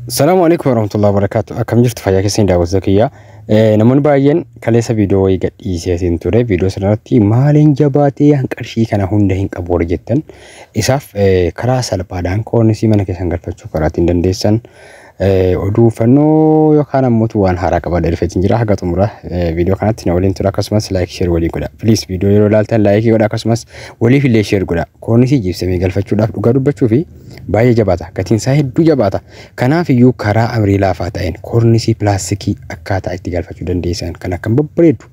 Salaamu alaikum warahmatullahi wabarakatuh. Akkam jirtu fayyaa keessan daawwattoota kiyya. Namoonni baay'een kaleessa viidiyoo wayii gadhiisee ture. Viidiyoo sanarratti maaliin jabaatee qarshii kana hunda hin qabu warri jettan isaaf karaa salphaadhaan koornisii mana keessan galfachuu karaa ittiin dandeessan oduu fannoo yookaan ammoo waan haaraa qabadha dhufeetiin jira. Haga xumura viidiyoo kanatti na waliin tura, akkasumas like, share waliin godha. Please, viidiyoo yeroo ilaaltan like godha, akkasumas waliif illee share godha. Koornisii jiibsamee galfachuudhaaf dhugaa dubbachuu fi baay'ee jabaata. Gatiin isaa hedduu jabaata. Kanaaf iyyuu karaa amrii laafaa ta'een koornisii pilaastikii akkaataa itti galfachuu dandeessan kan akkam babbareedu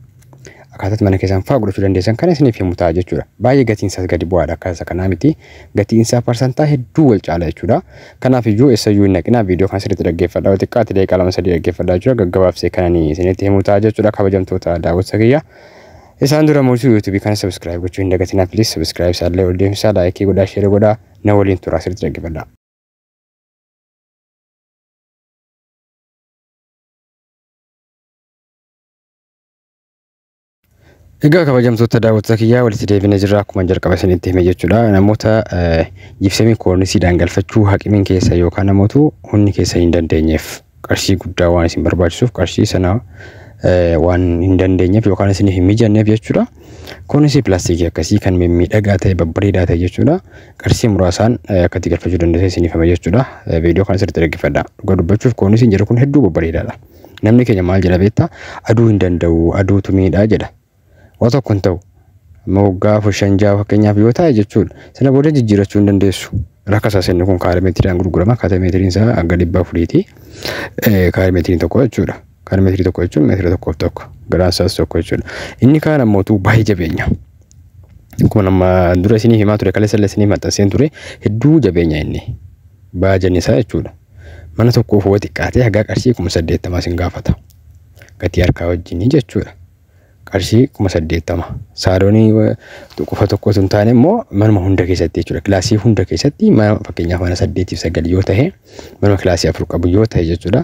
akkaataa mana keessan fa'aa godhachuu dandeessan kan isiniif himu ta'a jechuudha. Baay'ee gatiin isaas gadi bu'aadha, akka isa kanaa miti. Gatiin isaa parsantaa hedduu wal caala jechuudha. Kanaaf iyyuu eessayyuu hin naqinaa, viidiyoo kana sirriitti dhaggeeffadhaa. Yoo xiqqaate daqiiqaa 2-3 dhaggeeffadhaa jechuudha. Gaggabaabsee kanan isinitti himu ta'a jechuudha, kabajamtoota daawwattoota kiyya. Isaan dura mootii YouTube kana subscribe gochuu hin dagatinaa, please subscribe isaallee ol deemsisaa, like godhaa, share godhaa, na waliin turaa, sirriitti dhaggeeffadhaa. Egaa kabajamtoota daawwattoota kiyyaa, walitti deebinee jirra akkuma jalqaba isinitti hime jechuudha. Namoota jibsamii koornisiidhaan galfachuu haqimiin keessa yookaan namoota humni keessa hin dandeenyeef, qarshii guddaa waan isin barbaachisuuf, qarshii sana waan hin dandeenyeef yookaan isiniif hin mijanneef jechuudha. Koornisii pilaastikii akkasii kan mimmiidhagaa ta'e, babbareedaa ta'e jechuudha. Qarshii muraasaan akkatti galfachuu dandeessan isiniif hima jechuudha. Viidiyoo kana sirriitti dhaggeeffadhaa. Dhugaa dubbachuuf koornisiin jedhu kun hedduu babbareedaadha. Namni keenya maal jedha beektaa? Aduu hin danda'u, aduutu miidhaa jedha. Waa tokko hin ta'u. Amma waggaa 4, 5, 6 fakkeenyaaf yoo ta'e jechuudha. Sana booda jijjiirachuu hin dandeessu. Rakkasaa inni kun kaaree meetiriidhaan gurgurama. Kaaree meetiriin isaa hanga 400ti. Kaaree meetiriin tokko jechuudha. Kaaree meetirii tokko jechuun meetira tokkoof tokko. Garaan isaas tokko jechuudha. Inni kaan ammoo baay'ee jabeenya. Akkuma nama dura isinii himaa ture, kaleessa illee isinii maxxanseen ture, hedduu jabeenya inni. Baajanni isaa jechuudha. Mana tokkoof yoo xiqqaatee hagaa qarshii 80,000 isin gaafata. Gatii harkaa wajjinii jechuudha. Qarshii 80,000. Saaloonii qofa tokko osoo hin taane immoo manuma hunda keessatti jechuudha. Kilaasii hunda keessatti, mana fakkeenyaaf mana saddeetiif sagal yoo ta'e, manuma kilaasii 4 qabu yoo ta'e jechuudha.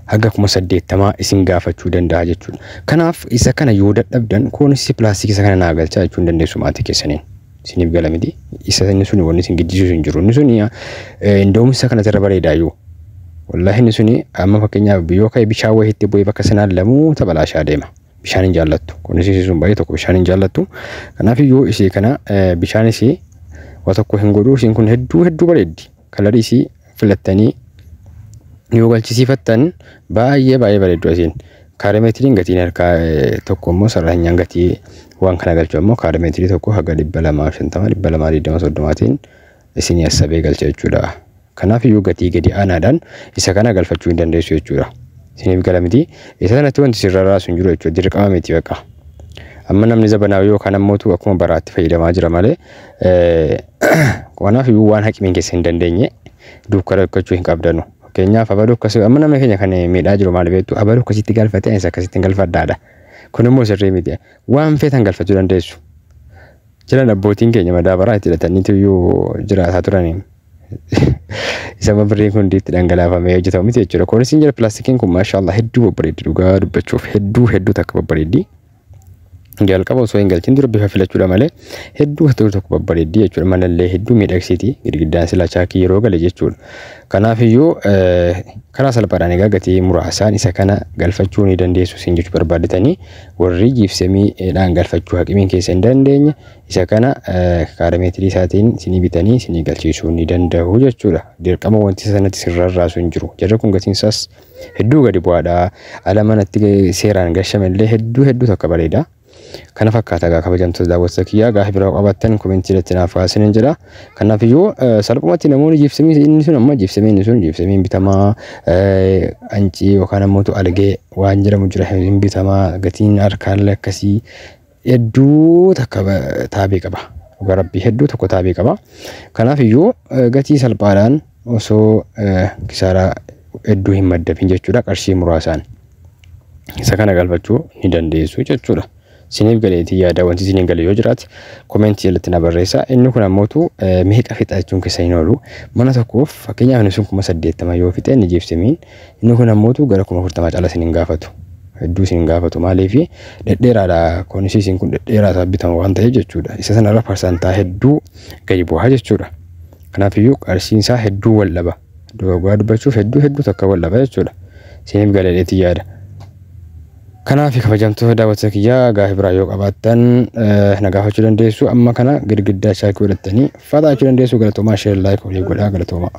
Haga 80,000 isin gaafachuu danda'a jechuudha. Kanaaf isa kana yoo dadhabdan koornisii pilaastikii isa kana naa galchaa jechuu hin dandeessu maatii keessaniin. Isiniif gala miti. Isa inni suni wanni isin giddisiisu hin jiru. Inni suni indoomisa kanatti irra bareedaayyuu. Wallaahi inni suni amma fakkeenyaaf yoo ka'e bishaan wayiitti bu'ee bakka sanaan lamuu tapalaashaa deema. Bishaan hin jaallattu. Kunis sun baay'ee tokko bishaan hin jaallattu. Kanaaf iyyuu ishee kana bishaan ishee waa tokko hin godhu. Isheen kun hedduu hedduu bareeddi. Kalarii ishii filattanii yoo galchisiifattan baay'ee baay'ee bareeddu isiin. Kaaree meetiriin gatiin harkaa tokko immoo sararanyaan gatii waan kana galchu immoo kaaree meetirii tokko haga 250, 220, 30n isinii assabee galcha jechuudha. Kanaaf iyyuu gatii gadi aanaadhaan isa kana galfachuu hin dandeessu jechuudha. Isiniif gala miti. Isa sanatti wanti sirra raasu hin jiru jechuudha. Dirqama miti baqa. Amma namni zabanaawii yookaan ammoo akkuma baraatti fayyadamaa jira malee, kanaaf iyyuu waan haqimiin keessa hin dandeenye duukaa rakkachuu hin qabdanu. Fakkeenyaaf abaluu akkasii amma namni keenya kan miidhaa jiru maal beektu, abaluu akkasitti galfatee anis akkasitti galfadhaadha. Kun immoo sirrii miti. Waan feetan galfachuu dandeessu. Jiran abbootiin keenya madaabaraa itti hidhataniitu iyyuu jiraataa turanii. Isa birriin kun itti dhangalaafamee hojjetamu miti jechuudha. Koornisiin jira pilaastikiin kun maashaallah hedduu babbareeddi, dhugaa dubbachuuf hedduu hedduu takka babbareeddi. Jalqaba osoo hin galchin dura bifa filachuudha malee hedduu hedduu tokko babbareeddi jechuudha. Manallee hedduu miidhagsiti, girgiddaan silaa chaakii yeroo gale jechuudha. Kanaaf iyyuu karaa salphaadhaan egaa gatii muraasaan isa kana galfachuu ni dandeessu isin jechuu barbaaddatanii, warri jiibsemiidhaan galfachuu haqimiin keessa hin dandeenye isa kana kaaree meetirii isaatiin isinii bitanii isinii galchiisuu ni danda'u jechuudha. Dirqama wanti sanatti sirrarraasu hin jiru. Jarri kun gatiin isaas hedduu gadi bu'aadha. Ala manatti seeraan gashame illee hedduu hedduu takka bareeda. Kana fakkaata egaa, kabajamtoota daawwattoota kiyyaa, gaafa biraa qabaattan komentii irratti naaf kaasinin jedha. Kanaaf iyyuu salphumatti namoonni jiibsamii inni sun amma jiibsamii inni sun jiibsamiin bitamaa, ancii yookaan ammoo algee waan jedhamu jira hin bitamaa, gatiin harkaallee akkasii hedduu takka taabii qaba. Dhugaa rabbii hedduu tokko taabii qaba. Kanaaf iyyuu gatii salphaadhaan osoo kisaaraa hedduu hin maddabin jechuudha, qarshii muraasaan isa kana galfachuu ni dandeessu jechuudha. Isiniif galeetii yaada, wanti isiniin gale yoo jiraate komentii jalatti na barreessa. Inni kun ammootu meeqa fixa jechuun keessa hin oolu. Mana tokkoof fakkeenyaaf inni sun 80,000 yoo fixe, inni jiibsimiin inni kun ammootu gara 40,000 caala isin hin gaafatu. Hedduu isin hin gaafatu, maaliif dhedheeraadha, koonisiisiin kun dhedheeraa isaa bitama waan ta'eef jechuudha. Isa sanarra parsantaa hedduu gadi bu'aa jechuudha. Kanaaf iyyuu qarshiin isaa hedduu wal dhaba. Dhugaa dubbachuuf hedduu hedduu takka wal dhaba jechuudha. Isiniif galeetii yaada. Kanaaf kabajamtoota daawwattoota kiyyaa, gaafii biraa yoo qabaattan na gaafachuu dandeessu. Amma kana girgiddaa shaakii godhattanii fataachuu dandeessu. Galatoomaa, share, like walii godhaa, galatoomaa.